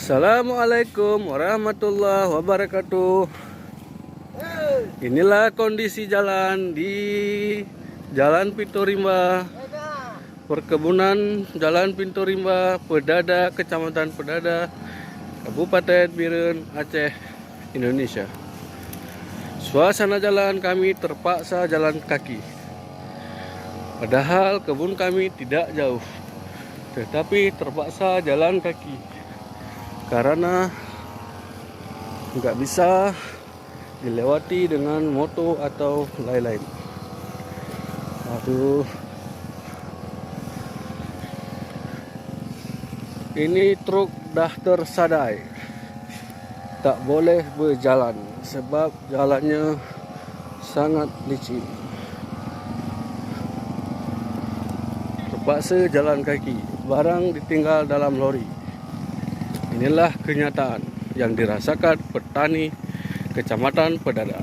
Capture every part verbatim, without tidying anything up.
Assalamualaikum warahmatullahi wabarakatuh. Inilah kondisi jalan di Jalan Pintu Rimba, perkebunan Jalan Pintu Rimba, Pedada, Kecamatan Pedada, Kabupaten Bireuen, Aceh, Indonesia. Suasana jalan, kami terpaksa jalan kaki. Padahal kebun kami tidak jauh, tetapi terpaksa jalan kaki karena nggak bisa dilewati dengan moto atau lain-lain. Aduh. Ini truk dah tersadai. Tak boleh berjalan sebab jalannya sangat licin. Terpaksa jalan kaki. Barang ditinggal dalam lori. Inilah kenyataan yang dirasakan petani Kecamatan Pedada.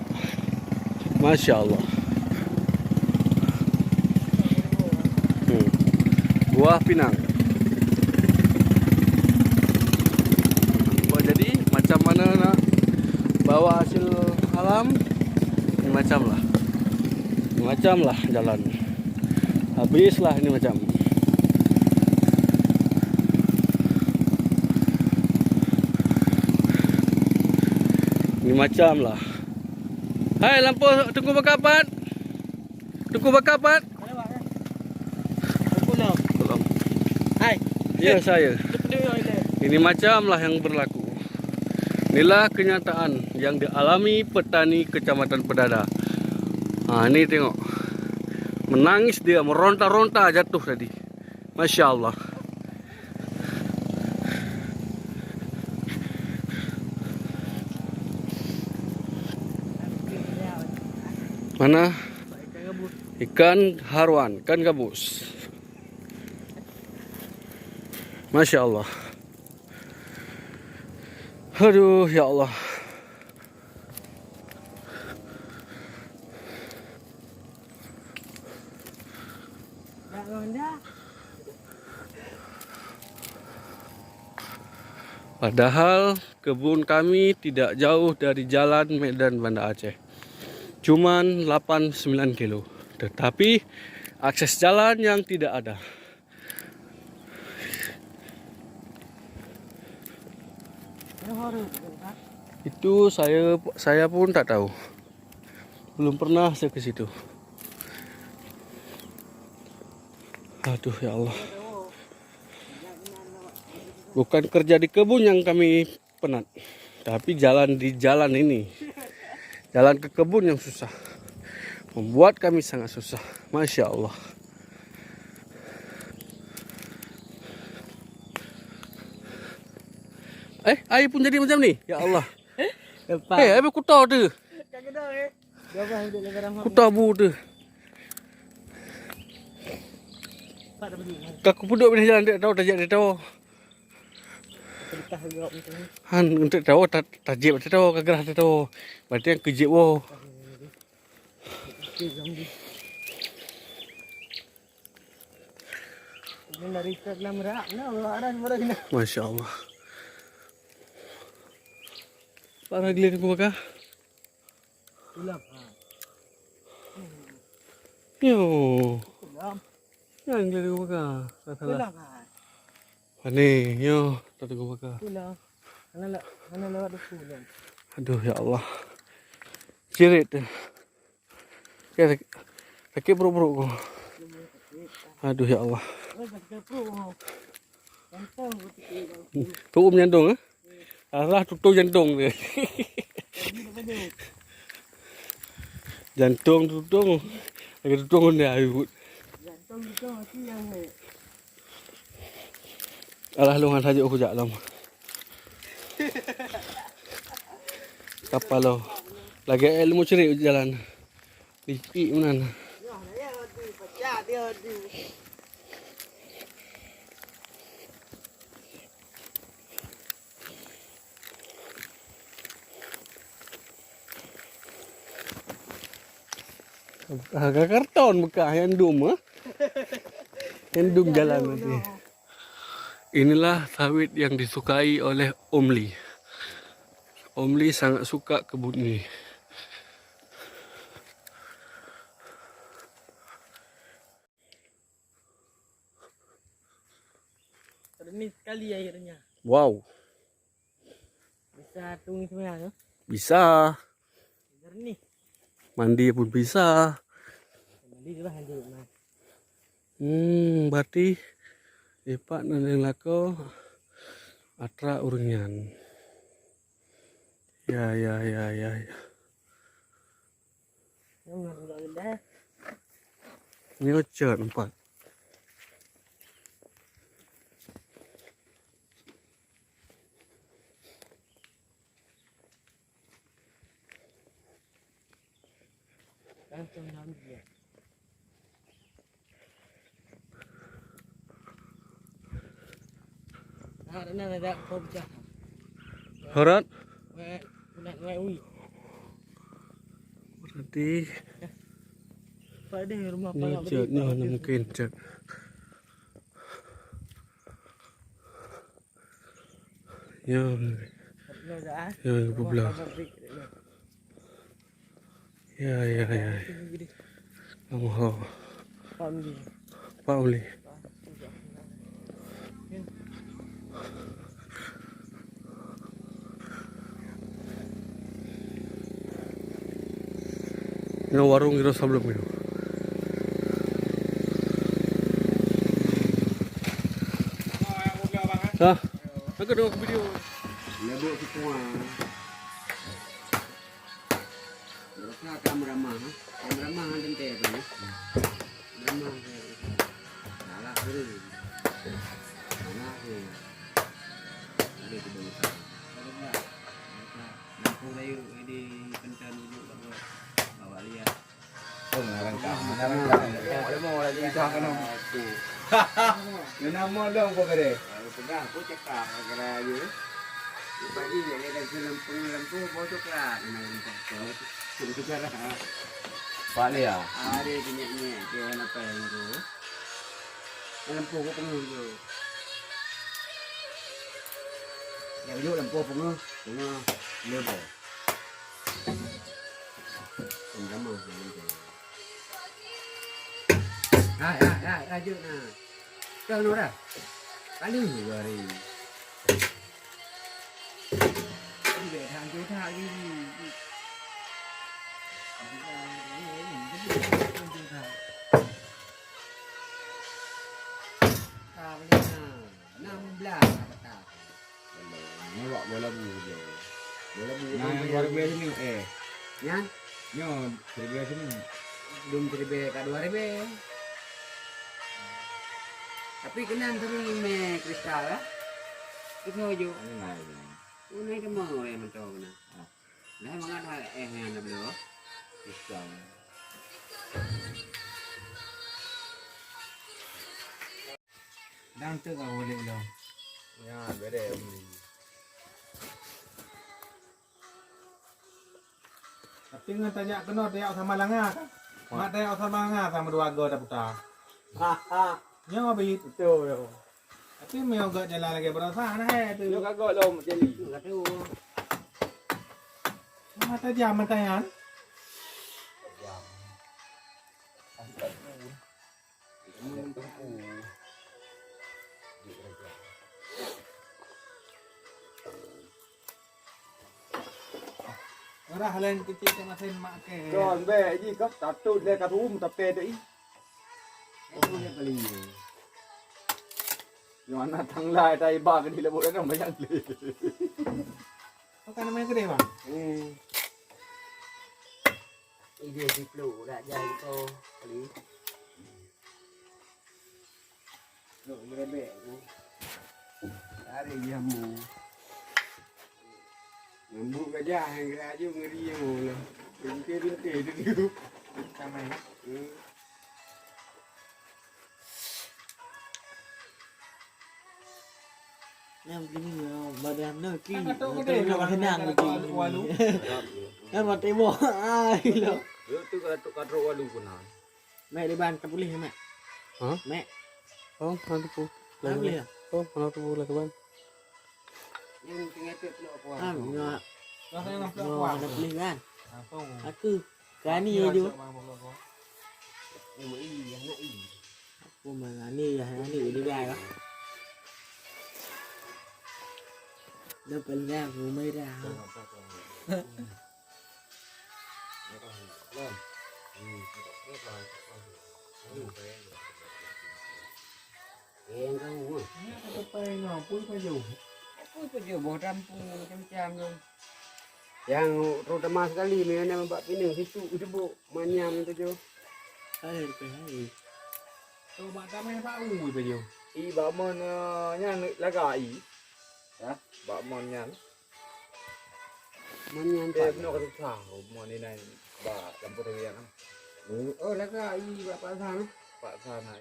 Masya Allah. Hmm. Buah pinang. Buat jadi, macam mana nak bawa hasil alam, ni macam lah. Ni macam lah jalan. Habislah ini macam. Ni macam lah. Hai, lampu Teungku Baka pat? Teungku Baka pat? Belum. Hai. Ya, saya. Ini macam lah yang berlaku. Inilah kenyataan yang dialami petani Kecamatan Pedada. Ha, ni tengok. Menangis dia, meronta-ronta jatuh tadi. Masya Allah. Mana? Ikan haruan, ikan gabus. Masya Allah. Aduh, ya Allah. Padahal kebun kami tidak jauh dari jalan Medan Banda Aceh. Cuman lapan sembilan kilo. Tetapi akses jalan yang tidak ada. Itu saya saya pun tak tahu. Belum pernah saya ke situ. Aduh, ya Allah. Bukan kerja di kebun yang kami penat, tapi jalan di jalan ini. Jalan ke kebun yang susah. Membuat kami sangat susah. Masya Allah. Eh, air pun jadi macam ni. Ya Allah. Lepas. Eh, habis kuta tu. Kuta bu tu. Ka kupeuduek bak jalan, tak tahu, tak jak, tak tahu. Han, tak tahu, tak, tak jak, tak tahu, ka gerah, tak tahu. Berarti yang kejek wo. Masya Allah. Para gila ni aku makan. Yo. Yang gila ni aku makan. Salah. Pane, yo, tak tengok makan. Aduh, ya Allah. Cirit. Ya, sakit, sakit perut-perut ku. Aduh, ya Allah. Tuum jantung, eh? Alah, tutup jantung dia. Jantung tutup. Lagi tutup dia, ayo. Alah, lôn han saja aku jak lom. Kapal lo. Lagi ilmu cerik jalan. Licik meunan. Harga karton bekas yang dum, ha? Yang dum jalan nanti. Inilah sawit yang disukai oleh Om Li. Om Li sangat suka kebun ini. Jernih sekali airnya. Wow. Bisa tumis sebenarnya. Bisa. Jernih. Mandi pun bisa. Mandi juga mandi, Mas. Hmm, berarti ipak nan lakoe atra ureueng nyan. Ya, ya, ya, ya, ya. Nyoe cot empat. Harap. Berarti nyoe cot, nyoe mungkin cot. Ya, ya, geupeublah. Ya, ya, ya. Allahu. Pak Uli. Nyoe warong kita sebelum itu. Hah? Aku tengok video. Lebok semua. Berusaha kamu ramah, ha? Kamu ramah dengan teh apa ni? Ramah saya berusaha. Salah tu. Salah tu. Ada tu berusaha. Lampung kayu di kencan ujuk tak buat. Bawa lihat. Oh, mengarang kah? Mengarang kah? Mau, mau lagi dah kena. Aku. Kena mau dong kau kere. Aku pegang, aku cakap kena aja. Pagi dia kata film pengelam tu bau coklat. Kena orang tak tahu. Itu cara. Pak Lia. Ada tu nyek-nyek tu, apa yang tu? Lampu aku pengelam tu. Yang ujuk lampu pengelam, pengelam. Dia bau. Sama-sama. Hai, hai, hai, lanjut nah. Kau nurah. Kali dua hari. Ini dah hancur tak lagi. Hancur tak. Ah, boleh nah. Enam belas apa tak? Nyoe wak bola bu je. Bola bu. Nah, yang dua ribu sini, eh. Nyan? Nyoe, seribu sini. Belum seribu ka dua ribu. Tapi keunan tadi mé kristal lah. Itu je. Nah, ini. Oh, naik ke mana yang mentau kena? Ah. Nah, mangat hal eh yang ada belum. Kristal. Dang tu kau boleh lo. Ya, beda. Tapi ngon tajak keunoe tajak sama langa kan? Mak tajak sama langa sama dua go dah putar. Ha ha. Nyoe bit. Betul yo. Tapi meo gak jalan lagi berasa nah hai tu. Nyoe kagok lom jadi. Kata. Mata jam mata yan. Marah lain kecil tengah sen mak ke. Kon bek ji kah tatut le ka rum tapi deh. Aku yang paling ni. Yang anak tang lai tai ba ke di lebok dah banyak le. Kau kan main gede bang. Hmm. Ide siplu dah jadi kau beli. Lok merebek tu. Lari jamu. Lembut gajah yang gerak je ngeri jamu lah. Rintik-rintik tu. Sama ya. Hmm. Yang begini ya, badan nak ki. Kan kata kau deh, nak senang lagi. Walu. Kan mati boh. Ai lo. Yo tu ka tu ka trok walu pun ah. Mek di ban tepuléh mek. Hah? Mek. Oh, kan tepuléh. Tepuléh ya? Oh, mana tu bola kawan? Yang tengah tu peluk aku. Ah, nyoe. Nyoe ada pelih kan? Apa? Aku kani je. Ini anak ini. Aku mengani ya, ini dia. Dah pelih aku merah. Nyang terutama sekali, meunyoe na bak pineung situ, teuboh manyan tu jo. Hai, hai. Tu bak tameh bak u tu jo. I bak mon, eh, nyan laga i. Ya, bak mon nyan. Manyan. Eh, bunoe ka susah, mon inan bak campur dengan. Oh, laga i bak paksa. Paksa na.